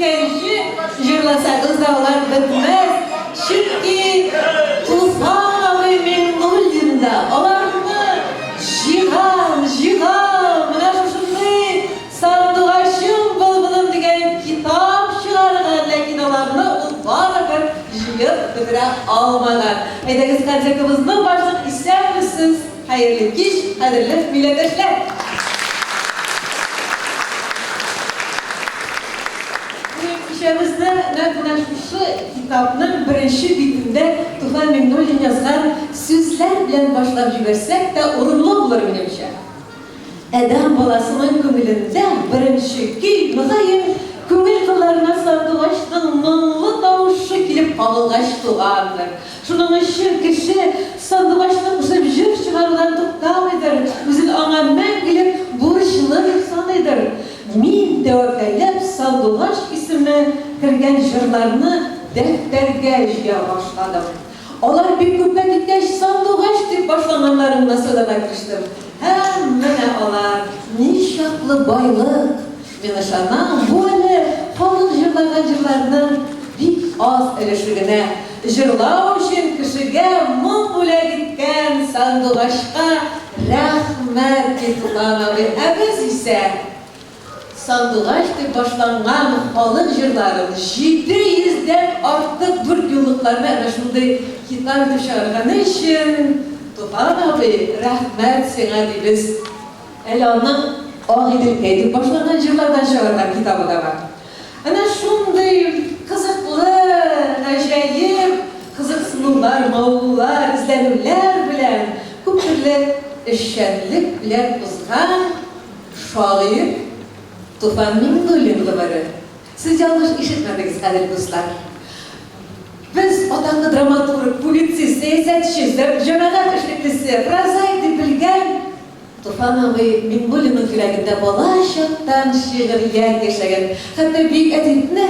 җиткәнче җырласагыз да алар бетмәс, чөнки Туфан абый Миңнуллин да аларны җыйган, җыйган, менә шушындый Сандугачым былбылым дигән китап чыгарган, ләкин аларны ул барыбер җыеп бетерә алмаган. Әйдәгез, концертыбызны башлыйк, исәнмесез, хәерле кич, кадерле милләттәшләр! Бүген кичәбезне нәкъ менә шушы китапның беренче битендә Туфан Миңнуллин язган сүзләр белән башлап җибәрсәк тә урынлы булыр, минемчә. Адәм баласының күңелендә беренче көй, мөгаен, күңел кылларына сандугачның моңлы тавышы килеп кагылгач тугандыр. Шуның өчен кеше сандугачны кушып җыр чыгарудан туктамыйдыр, үзен аңа мәңгелек бурычлы дип саныйдыр. Мин тәвәккәлләп сандугач исеме кергән җырларны дәфтәргә җыя башладым. Алар бик күпкә киткәч, сандугач дип башланганнарын гына сайларга керештем. Һәм менә алар, ничаклы байлык! Мин ышанам, бу әле халык җырлаган җырларның бик аз өлеше генә. Җырлау өчен кешегә моң бүләк иткән сандугачка рәхмәт, ди Туфан абый. Ә без исә. Сандугач дип башланган халык җырларын, 700 дән артык дүртьюллыкларны әнә шундый китап итеп чыгарганы өчен, Туфан абый, рәхмәт сиңа, дибез. Әле аның Агыйделкәй дип башланган җырлардан чыгарган китабы да бар. Әнә шундый кызыклы, гаҗәеп кызыксынулар, мавыгулар, эзләнүләр белән, күптөрле эшчәнлек белән узган Шагыйрь Туфан Миңнуллин гомере. Сез ялгыш ишетмәдегез, кадерле дуслар. Без атаклы драматург, публицист, сәясәтче, җәмәгать эшлеклесе, прозаик дип белгән Туфан абый Миңнуллинның йөрәгендә бала чактан шигърият яшәгән. Хәтта бөек әдипне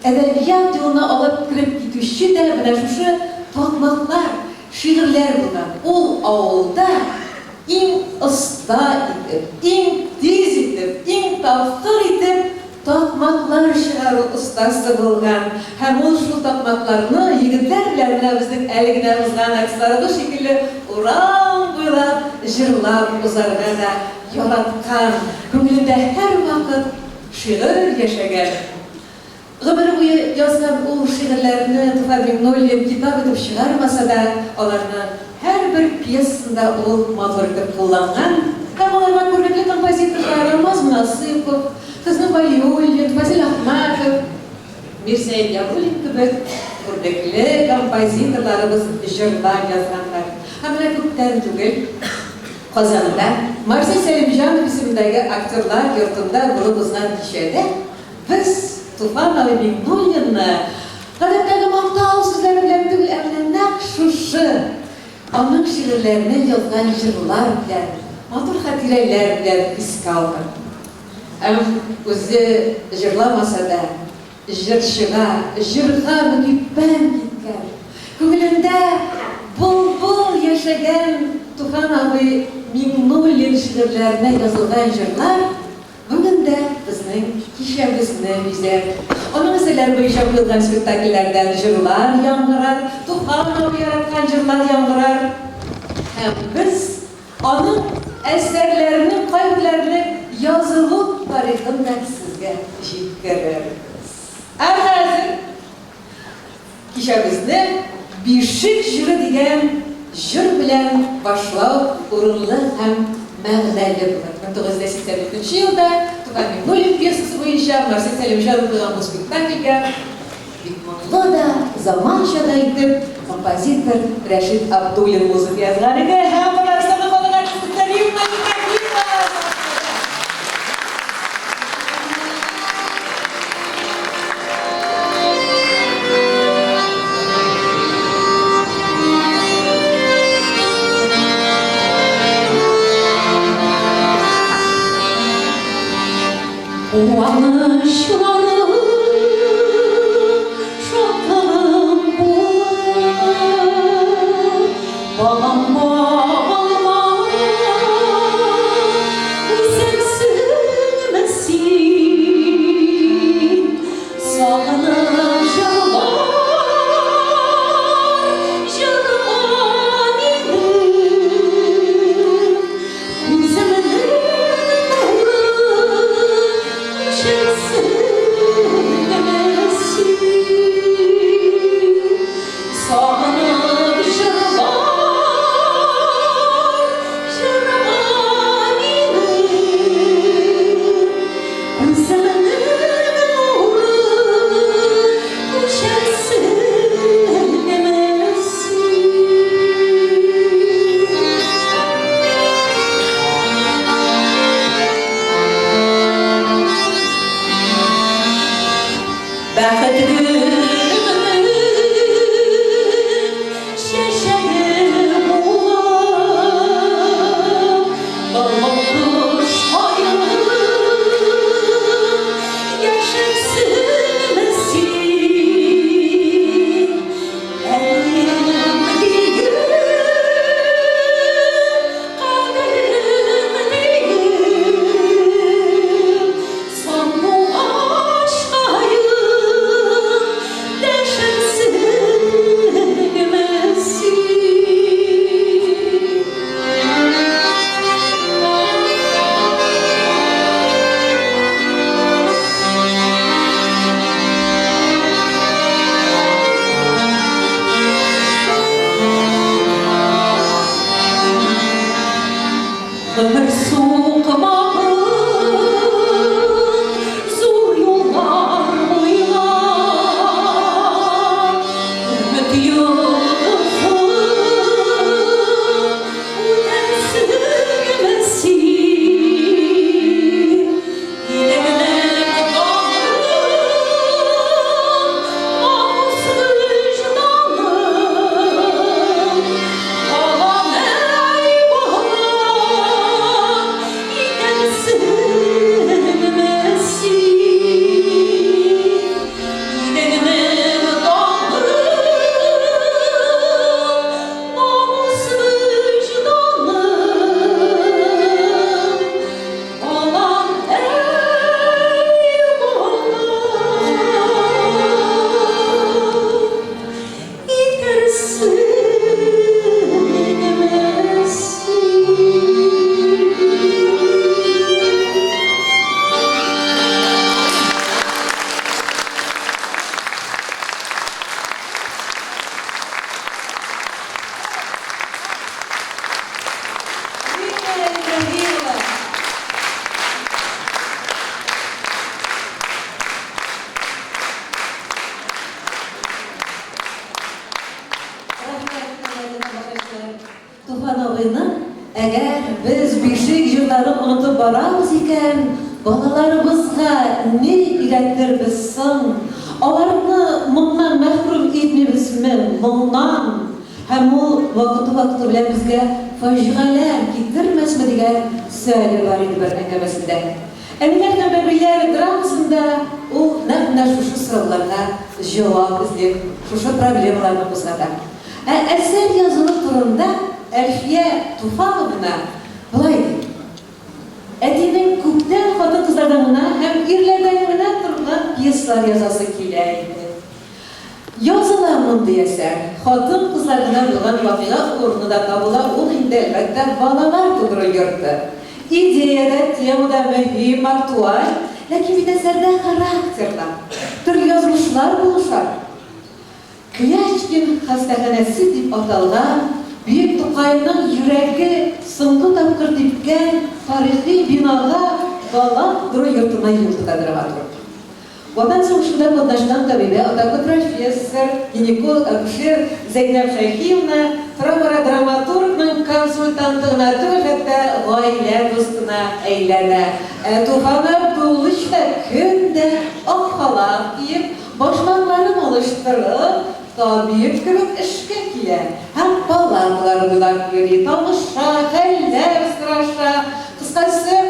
әдәбият юлына алып кереп китүче дә менә шушы такмаклар, шигырьләр булган. Ул авылда Иң оста итеп, иң тиз итеп, иң тапкыр итеп такмаклар чыгару остасы булган. Һәм ул шул такмакларны егетләр белән менә безнең әле генә узган артистларыбыз шикелле урам буйлап җырлап узарга да яраткан, күңелендә һәрвакыт шигырь яшәгән. Гомере буе язган ул шигырьләрне Туфан Миңнуллин китап итеп чыгармаса да, аларны һәрбер пьесасында ул матур итеп кулланган һәм аларга күренекле композиторлар Алмаз Монасыйпов, Хөсне Вәлиуллин, Фазил Әхмәтов, Мирсәет Яруллин кебек күренекле композиторларыбыз җырлар язганнар. Һәм менә күптән түгел Казанда Марсель Сәлимҗанов исемендәге Актерлар йортында булып узган кичәдә Без Туфан абый Миңнуллинны гадәттәге мактау сүзләре белән түгел, ә менә нәкъ шушы, аның шигырьләренә язган җырлар белән, матур хатирәләр белән искә алдык. Һәм үзе җырламаса да, җырчыга, җырга мөкиббән киткән, күңелендә былбыл яшәгән Туфан абый Миңнуллин шигырьләренә язылган җырлар Бүген дә безнең кичәбезне бизәр. Аның әсәрләре буенча куелган спектакльләрдән җырлар яңгырар, Туфан абый яраткан җырлар яңгырар. Һәм без аның әсәрләренең кайберләренең язылу тарихын да сезгә җиткерербез. Ә хәзер. Кичәбезне Бишек җыры дигән җыр белән башлау урынлы һәм мәгънәле булыр. 1984 елда Туфан Миңнуллин пьесасы буенча Марсель Сәлимҗанов куйган бу спектакльгә бик моңлы да, заманча да итеп композитор Рәшит Абдуллин музыка язган иде һәм Татарстанның халык артисткасы Римма Ибраһимова сәхнәдә. Куанычларым, шатлыгым булыр, Балам багылма, үзәксеңме син? Гомер сукмагын зур юллар буйлап, Өмет йолдызын үтәрсеңме син? Илеңнең данын, намус вөҗданын, Балам, әй балам, итәрсеңме син? Илеңнең данын, намус вөҗданын, Балам, әй балам, итәрсеңме син? Римма Ибраһимова. Рәхмәт, хөрмәтле тамашачылар. Туфан абыйның әгәр без бишек җырларын онытып барабыз икән, балаларыбызга ни өйрәтербез соң? Аларны моңнан мәхрүм итмибезме? Моңнан! Һәм ул вакыты-вакыты белән безгә фаҗигаләр китермәсме дигән сөале бар иде бер әңгәмәсендә. Әниләр һәм бәбиләр драмасында ул нәкъ менә шушы сорауларга җавап эзли, шушы проблемаларны кузгата. Ә әсәр язылу турында Әлфия Туфановна болай ди, Әтинең күптән хатын-кызлардан гына һәм ирләрдән генә торган пьесалар язасы килә иде. Языла мондый әсәр. Хатын-кызлар гына булган вакыйга урыны да табыла, ул инде, әлбәттә, балалар тудыру йорты. Идея дә, тема да мөһим, актуаль, ләкин бит әсәрдә характерлар, төрле язмышлар булыша. Клячкин хастаханәсе дип аталган, бөек Тукайның йөрәге соңгы тапкыр типкән тарихи бинага бала тудыру йортына юл тота драматург. Ватан сугышында катнашкан табибә, атаклы профессор, гинеколог-акушер Зәйнәб Шәйхиевна тора-бара драматургның консультанты гына түгел, хәтта гаилә дустына әйләнә. Ә Туфан Абдуллыч та көн дә ак халат киеп, башмакларын алыштырып, табиб кебек эшкә килә һәм палаталар буйлап йөри, таныша, хәлләр сораша, кыскасы,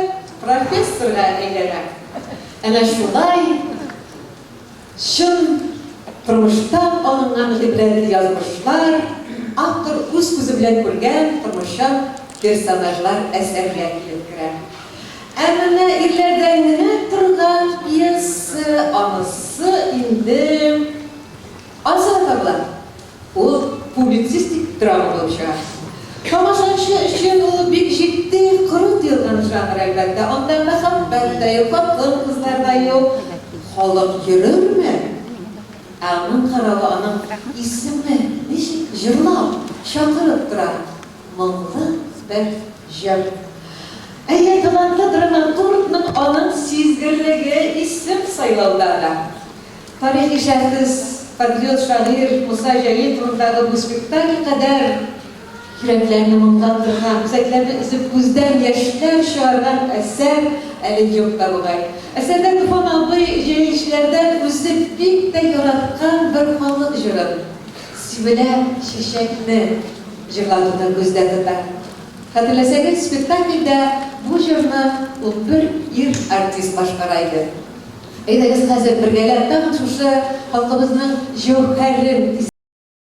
профессорга әйләнә. Әнә шулай чын тормыштан алынган гыйбрәтле язмышлар, автор үз күзе белән күргән тормышчан персонажлар әсәргә килеп керә. Ә менә ирләрдән генә торган пьеса, анысы инде азрак табыла. Ул публицистик драма булып чыга. Тамашачы өчен ул бик җитди, коры тоелган жанр, әлбәттә. Анда мәхәббәт тә юк, хатын-кызлар да юк. Халык йөрерме? Ә аның каравы, аның исеме ничек җырлап, чакырып тора. Моңлы бер җыр. Әйе, талантлы драматургның аның сизгерлеге исем сайлауда да. Тарихи шәхес, патриот шагыйрь Муса Җәлил турындагы бу спектакль кадәр йөрәкләрне моңландырган, үзәкләрне өзеп күздән яшьләр чыгарган әсәр әле юк та бугай. Әсәрдә Туфан абый җәлилчеләрдән үзе бик тә яраткан бер халык җырын, Сибелә чәчәкне җырлатуны күздә тота. Хәтерләсәгез, спектакльдә бу җырны 11 ир артист башкара иде. Әйдәгез, хәзер бергәләп тагын шушы халкыбызның җәүһәрен искә.